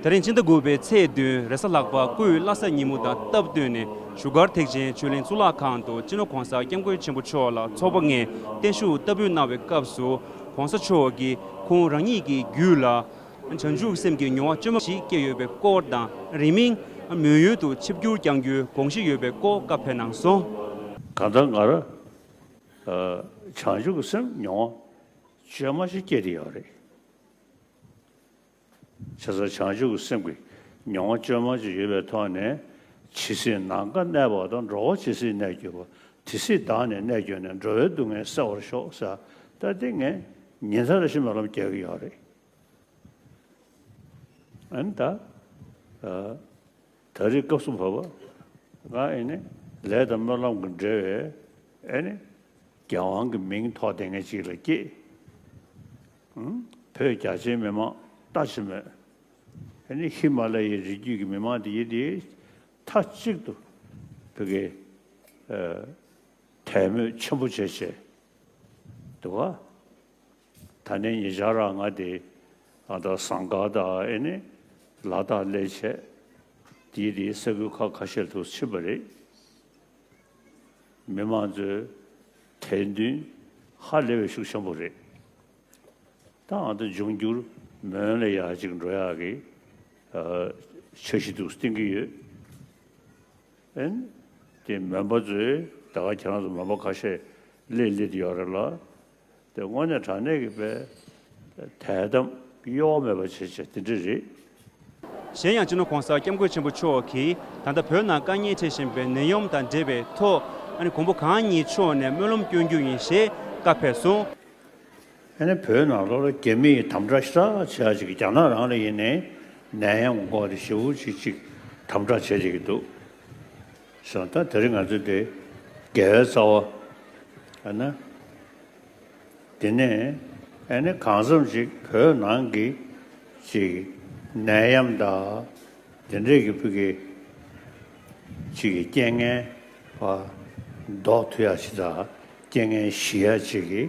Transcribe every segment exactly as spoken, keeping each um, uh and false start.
དེ་རིང་སྤྱི་ཟླ་དགུ་པའི་ཚེས་བདུན་རེས་གཟའ་ལྷག་པ་སྐུའི་བླ་གཟའ་ཉིན་མོ་དང་སྟབས་བསྟུན་ནས་བཞུགས་སྒར་ཐེག་ཆེན་ཆོས་གླིང་གཙུག་ལག་ཁང་དུ་སྤྱི་ནོར་༧གོང་ས་༧སྐྱབས་མགོན་ཆེན་པོ་མཆོག་ལ་ཚོགས་པ་ལྔས་བརྟན་བཞུགས་བསྟར་འབུལ་གནང་བའི་སྐབས་སུ་༧གོང་ས་མཆོག་གིས་ཁོང་རང་ཉིད་ཀྱི་རྒྱུད་ལ་བྱང་ཆུབ་སེམས་ཀྱི་མྱོང་བ་བཅོས་མ་ཞིག་སྐྱེས་ཡོད་པའི་སྐོར་དང་། རིང་མིན་མོན་ཡུལ་དུ་ཆིབས་བསྒྱུར་བསྐྱང་རྒྱུའི་དགོངས་གཞི་ཡོད་པའི་སྐོར་བཀའ་ཕེབས་གནང་སོང་། གང་ལྟར་ང་རང་བྱང་ཆུབ་ཀྱི་སེམས་མྱོང་བ་བཅོས་མ་ཞིག་སྐྱེས་བསྡད་ཡོད་རེད། བྱས་ཙང་བྱང་ཆུབ་ཀྱི་སེམས་ཀྱི་མྱོང་བ་བཅོས་མ་ཅིག་ཡོད་པའི་ཐོག་ནས། ཇི་སྲིད་ནམ་མཁའ་གནས་པ་དང་། འགྲོ་བ་ཇི་སྲིད་གནས་གྱུར་པ། དེ་སྲིད་བདག་ནི་གནས་གྱུར་ནས། འགྲོ་བའི་སྡུག་བསྔལ་སེལ་བར་ཤོག་ཟེར། ད་དེ་ངས་ཉིན་ལྟར་བཞིན་སྨོན་ལམ་རྒྱག་གི་ཡོད་རེད། ཨ་ནི་ད། ཨ། ད་རེས་སྐབས་སུ་བབ་པ། ང་ཨེ་ནི་ལས་དང་སྨོན་ལམ་གྱི་འབྲེལ་བའི་ཨེ་ནི་རྒྱལ་དབང་གི་མིང་ཐོགས་བསྡད་མཁན་ཅིག་ལ་སྐྱེས། ཨང་། བོད་རྒྱ་ཆེའི་མི་མང་ལྟ་ཅི་སྨོས། ཨེ་ནི་ཧི་མ་ལ་ཡའི་རི་རྒྱུད་ཀྱི་མི་མང་དེ་ཡིན་དེ་མཐའ་གཅིག་ཏུ་བོད་ཀྱི་ཨ་དད་མོས་ཆེན་པོ་བྱས་བྱས་འདུག་ག། ད་ནི་ཉེ་ཆར་རང་ང་དེ་ཨ་ད་ཟངས་དཀར་དང་ཨེ་ནི་ལ་དྭགས་སླེབས་བྱས། དེའི་དེའི་ས་ཁུལ་ཁག་ཁ་ཤས་དུ་ཕྱིན་པ་རེད། མི་མང་ཚོའི་དད་འདུན་ཧ་ལས་པའི་ཤུགས་ཆེན་པོ་རེད། ད་ཨ་ད་འབྱུང་འགྱུར་མོན་ལ་ཡར་ཅིག་འགྲོ་ཡག་གི་ཨ་འཆར་གཞི་དུ་བཏིང་གི་ཡོད། ཨེ་ནི་དེ་མོན་པ་ཚོས་ད་ག་ཁྱེད་རང་ཚོ་མོན་པ་ཁ་ཤས་སླེབས་སླེབས་ཡོད་རེད་ལ། དེ་དངོས་གནས་དྲང་གནས་ཀྱི་དཔེ་དད་དམ་གཡོ་བ་མེད་པ་བྱེད་བྱེད་དེ་འདྲ་རེད། གཞན་ཡང་སྤྱི་ནོར་༧གོང་ས་༧སྐྱབས་མགོན་ཆེན་པོ་མཆོག་གིས་ད་ལྟ་བོད་ནང་དཀའ་ངལ་འཕྲད་བཞིན་པའི་ནད་ཡམས་དང་འབྲེལ་བའི་ཐོག་ཨ་ནི་མགོན་པོ་གང་ཉིད་མཆོག་ནས་སྨོན་ལམ་སྐྱོན་རྒྱུ་ཡིན་ཞེས་བཀའ་ཕེབས་སོང་། ཨ་ནི་བོད་ནང་ལོགས་ལ་རྒྱ་མི་ཡིས་དམ་དྲག་ཞེ་དྲག་བྱེད་ཡ་ཅིག་རྒྱ་ནག་རང་ལ་ཡིན་ནའི་ནད་ཡམས་འགོག་དེ་ཞེ་པོ་ཅིག་ཅིག་དམ་དྲག་བྱེད་བསྡད་ཀྱི་འདུག་སོང་། ད་དེ་རིང་ང་ཚོ་དེ་རྒྱལ་བའི་རྩ་བ་ཨ་ན། དེ་ནས་ཨ་ནི་གང་འཚམ་ཅིག་བོད་ནང་གི་ཅིག་ནད་ཡམས་དང་དེ་འདྲས་ཀྱི་ཕུགས་ཀྱི་ཅིག་གི་རྐྱེན་ངན་པ་ཟློག་ཐུབ་ཡ་ཅིག་དང་རྐྱེན་ངན་ཞི་ཡ་ཅིག་གི་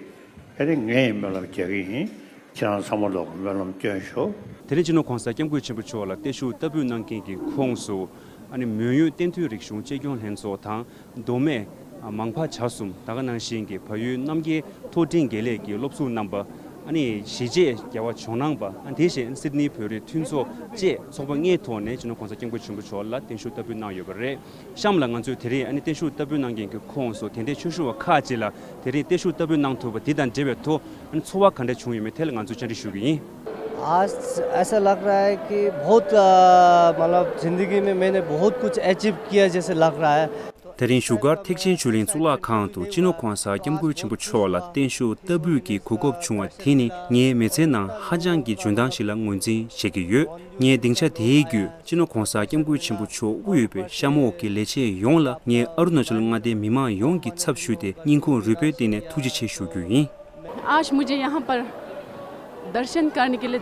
ཨ་ནི་ངས་སྨོན་ལམ་རྒྱག་གི་ཡིན། ཁྱེད་རང་ཚང་མ་ལོག་གི་སྨོན་ལམ་སྐྱོན་ཤོག། དེ་རིང་སྤྱི་ནོར་༧གོང་ས་༧སྐྱབས་མགོན་ཆེན་པོ་མཆོག་ལ་བརྟན་བཞུགས་བསྟར་འབུལ་གནང་མཁན་གྱི་ཁོངས་སུ་ཨ་ནི་མོན་ཡུལ་བསྟན་མཐུན་རིག་གཞུང་གཅེས་སྐྱོང་ལྷན་ཚོགས་དང་། མདོ་སྨད། མང་ཕ་བྱ་གསུམ། ད་ག་ནང་བཞིན་གྱི་བལ་ཡུལ་རྣམ་རྒྱལ་མཐོ་འབྲིང་དགེ་ལས་ཀྱི་སློབ་ཟུར་རྣམ་པ། ཨ་ནི་གཞིས་བྱེས་རྒྱལ་བ་ཇོ་ནང་པ། ཨ་ནི་དེ་བཞིན་སིད་ནི་བོད་རིགས་མཐུན་ཚོགས་བཅས་ཚོགས་པ་ལྔའི་ཐོག་ནས་སྤྱི་ནོར་༧གོང་ས་༧སྐྱབས་མགོན་ཆེན་པོ་མཆོག་ལ་བརྟན་བཞུགས་བསྟར་འབུལ་གནང་ཡོད་པ་རེད། གཤམ་ལ་ང་ཚོས་དེ་རིང་ཨ་ནི་བརྟན་བཞུགས་བསྟར་འབུལ་གནང་མཁན་གྱི་ཁོངས་སུ་དད་ལྡན་ཆོས་ཞུ་བ་ཁག་ཅིག་ལ་དེ་རིང་བརྟན་བཞུགས་བསྟར་འབུལ་གནང་ཐུབ་པ་འདི་དང་འབྲེལ་བའི་ཐོག་ཨ་ནི་ཚོར་བ་ག་འདྲ་བྱུང་ཡོད་མེད་ཐད་ལ་ང་ཚོས་བཅར་འདྲི་ཞུ་གི་ཡིན། आज ऐसा लग रहा है कि बहुत, अ, मतलब, जिंदगी में मैंने बहुत कुछ अचीव किया जैसे लग रहा है। དེ་རིང་བཞུགས་སྒར་ཐེག་ཆེན་ཆོས་གླིང་གཙུག་ལག་ཁང་དུ་སྤྱི་ནོར་༧གོང་ས་༧སྐྱབས་མགོན་ཆེན་པོ་མཆོག་ལ་བརྟན་བཞུགས་བསྟར་འབུལ་གྱི་གོ་སྐབས་བྱུང་བ་དེ་ནི་ངའི་མི་ཚེའི་ནང་ཧ་ཅང་གི་འཇོན་ཐང་ཞིག་ལ་ངོས་འཛིན་བྱེད་ཀྱི་ཡོད། ངས་སྡིངས་ཆ་དེའི་བརྒྱུད་སྤྱི་ནོར་༧གོང་ས་༧སྐྱབས་མགོན་ཆེན་པོ་མཆོག་དབུས་ཡོད་པའི་གཤམ་འོག་གི་ལས་བྱེད་ཡོངས་ལ་ངས་ཨ་རུ་ན་ཅལ་མངའ་སྡེའི་མི་མང་ཡོངས་ཀྱི་ཚབ་ཞུས་ཏེ་སྙིང་ཁོང་རུས་པའི་གཏིང་ནས་ཐུགས་རྗེ་ཆེ་ཞུ་རྒྱུ་ཡིན། आज मुझे यहाँ पर दर्शन करने के लिए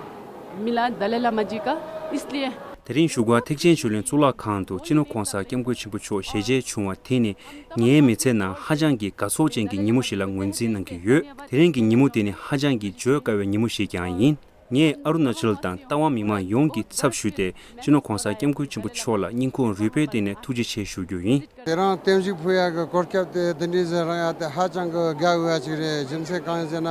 मिला दलाई लामा जी का, इसलिए དེ་རིང་བཞུགས་སྒར་ཐེག་ཆེན་ཆོས་གླིང་གཙུག་ལག་ཁང་དུ་སྤྱི་ནོར་༧གོང་ས་༧སྐྱབས་མགོན་ཆེན་པོ་མཆོག་ཞལ་མཇལ་བྱུང་བ་དེ་ནི་ངའི་མི་ཚེ་ནང་ཧ་ཅང་གི་དགའ་ཚོར་ཅན་གྱི་ཉིན་མོ་ཞིག་ལ་ངོས་འཛིན་གནང་གི་ཡོད། དེ་རིང་གི་ཉིན་མོ་དེ་ནི་ཧ་ཅང་གི་བརྗོད་དཀའ་བའི་ཉིན་མོ་ཞིག་ཀྱང་ཡིན། ངས་ཨ་རུ་ན་ཅལ་དང་རྟ་དབང་མི་མང་ཡོངས་ཀྱི་ཚབ་ཞུས་ཏེ་སྤྱི་ནོར་༧གོང་ས་༧སྐྱབས་མགོན་ཆེན་པོ་མཆོག་ལ་སྙིང་ཁོང་རུས་པའི་གཏིང་ནས་ཐུགས་རྗེ་ཆེ་ཞུ་རྒྱུ་ཡིན། དེ་རིང་བརྟན་བཞུགས་ཕུལ་ཡག་གི་གོ་སྐབས་དེ་འདི་འདྲའི་ཟིག་རག་ཡག་དེ་ཧ་ཅང་གི་དགའ་འོས་པ་ཅིག་རེད། རྒྱུ་མཚན་གང་ཡིན་ཟེར་ན།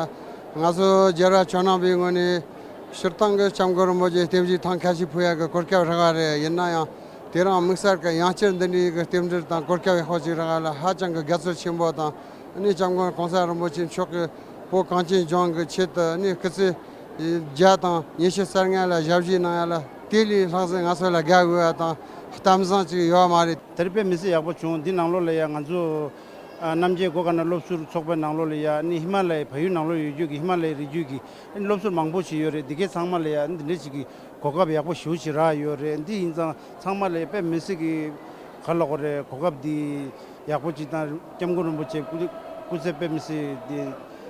ང་ཚོ་རྒྱལ་བ་ཇོ་ནང་པའི་ངོས་ནས་སྤྱིར་བཏང་གི་༧སྐྱབས་མགོན་རིན་པོ་ཆེ་བརྟན་བཞུགས་ཐེངས་ཁ་ཤས་ཕུལ་ཡག་གི་གོ་སྐབས་རག་པ་རེད། ཡིན་ན་ཡང་དེ་རིང་དམིགས་བསལ་གྱི་ཡང་བསྐྱར་འདི་འདྲའི་གི་རྟེན་འབྲེལ་དང་གོ་སྐབས་ཡག་པོ་ཅིག་རག་པ་ལ་ཧ་ཅང་གི་དགའ་ཚོར་ཆེན་པོ་དང་། ཨ་ནི་༧སྐྱབས་མགོན་༧གོང་ས་རིན་པོ་ཆེ་མཆོག་གིས་བོད་གངས་ཅན་ལྗོངས་ཀྱི་ཆེད་དུ་ཨ་ནི་སྐུ་ཚེ་བརྒྱ་དང་ཉི་ཤུ་རྩ་ལྔ་ལ་ཞབས་ཕྱི་གནང་ཡག་ལ་དེ་ལས་ལྷག་ཙམ་ང་ཚོ་ལ་དགའ་འོས་པ་དང་གཏམ་བཟང་ཅིག་ཡོད་མ་རེད། དེར་དཔེ་མི་སྲིད་ཡག་པོ་བྱུང་། འདི་ནང་ལོགས་ལ་ཡ་ང་ཚོ་ཨ་རྣམ་རྒྱལ་སྒོ་ཁ་ན་སློབ་ཟུར་ཚོགས་པའི་ནང་ལོགས་ལ་ཡ་ཨ་ནི་ཧི་མ་ལ་ཡའི་བལ་ཡུལ་ནང་ལོགས་ཡོད་རྒྱུ་གི་ཧི་མ་ལ་ཡའི་རི་རྒྱུད་ཀྱི་ཨ་ནི་སློབ་ཟུར་མང་པོ་ཞིག་ཡོད་རེད། འདི་གའི་ཚང་མ་ལ་ཡ་ཨ་ནི་འདི་འདྲ་ཞིག་གི་གོ་སྐབས་ཡག་པོ་ཞེ་པོ་ཅིག་རག་ཡོད་རེད། འདི་ཡིན་ཙང་ཚང་མ་ལ་དཔེ་མི་སྲིད་ཀྱི་ག་ལབ་དགོས་རེད། གོ་སྐབས་འདི་ཡག་པོ་ཅིག་དང་སྐྱབས་མགོན་རིན་པོ་ཆེ་སྐུ་སྐུ་ཚེ་དཔེ་མི་སྲིད་འདི་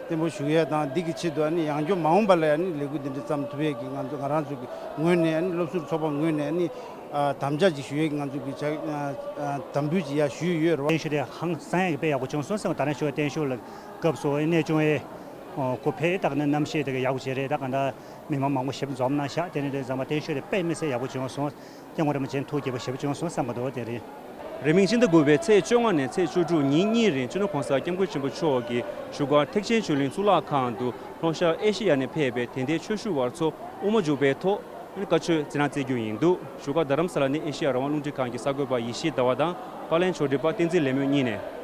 བརྟན་པོ་བཞུགས་ཡས་དང་འདི་གི་ཆེད་དུ་ཨ་ནི་ཡང་བསྐྱར་མ་འོངས་པ་ལ་ཨ་ནི་ལས་འགུལ་འདི་འདྲ་བརྩམས་ཐུབ་ཡས་ཀྱི་ང་ཚོ་ང་རང་ཚོ་གི་ངོས་ནས་ཨ་ནི་སློབ་ཟུར་ཚོགས་པ་ངོས་ནས་ཨ་ནི་ཨ་དམ་བཅའ་ཅིག་ཞུ་ཡས་ཀྱི་ང་ཚོ་གི་ཆ་ཨ་དམ་འབུལ་ཅིག་ཡ་ཞུས་ཡོད་རེད་བ། བརྟན་བཞུགས་དེ་ཧང་སང་ཡས་ཀྱི་དཔེ་ཡག་པོ་བྱུང་སོང་ཟེར་བ། ད་རེས་ཞུ་བ་བརྟན་བཞུགས་ལ་སྐབས་སུ་ཨ་ནི་གནས་ཆུང་ཨེ། ཨོ་ཁོ་ཕེབས་ད་ག་ནས་གནམ་གཤིས་དེ་ག་ཡག་པོ་བྱས་རེད། ད་ག་ད་མི་མང་མང་པོ་ཞིག་འཛོམས་གནང་ཤག་དེ་ནས་དེ་ཚང་མ་བརྟན་བཞུགས་དེ་དཔེ་མི་སྲིད་ཡག་པོ་བྱུང་སོང་། སྐྱབས་མགོན་རིན་པོ་ཆེ་ཐུགས་དགྱེས་པོ་ཞེ་པོ་བྱུང་སོང་བསམ་གི་འདུག་དེ་རེད། རིང་མིན་ཕྱི་ཟླ་དགུ་པའི་ཚེས་བཅོ་ལྔ་ནས་ཚེས་བཅུ་དྲུག་ཉིན་གཉིས་རིང་སྤྱི་ནོར་གོང་ས་སྐྱབས་མགོན་ཆེན་པོ་མཆོག་གིས་བཞུགས་སྒར་ཐེག་ཆེན་ཆོས་གླིང་གཙུག་ལག་ཁང་དུ་ལྷོ་ཤར་ཨེ་ཤེ་ཡ་ནས་ཕེབས་པའི་དད་ལྡན་ཆོས་ཞུ་བར་ཚོ་དབུ་མ་འཇུག་པའི་ཐོག་བཀའ་ཆོས་སྩལ་གནང་སྩལ་རྒྱུ་ཡིན་འདུག་བཞུགས་སྒར་རྡ་རམ་ས་ལ་ནི་ཨེ་ཤེ་ཡ་རང་དབང་རླུང་འཕྲིན་ཁང་གི་གསར་འགོད་པ་ཡེ་ཤེས་ཟླ་བ་དང་པར་ལེན་ཕྱོགས་སྒྲིག་པ་བསྟན་འཛིན་ལེགས་སྨོན་གཉིས་ནས།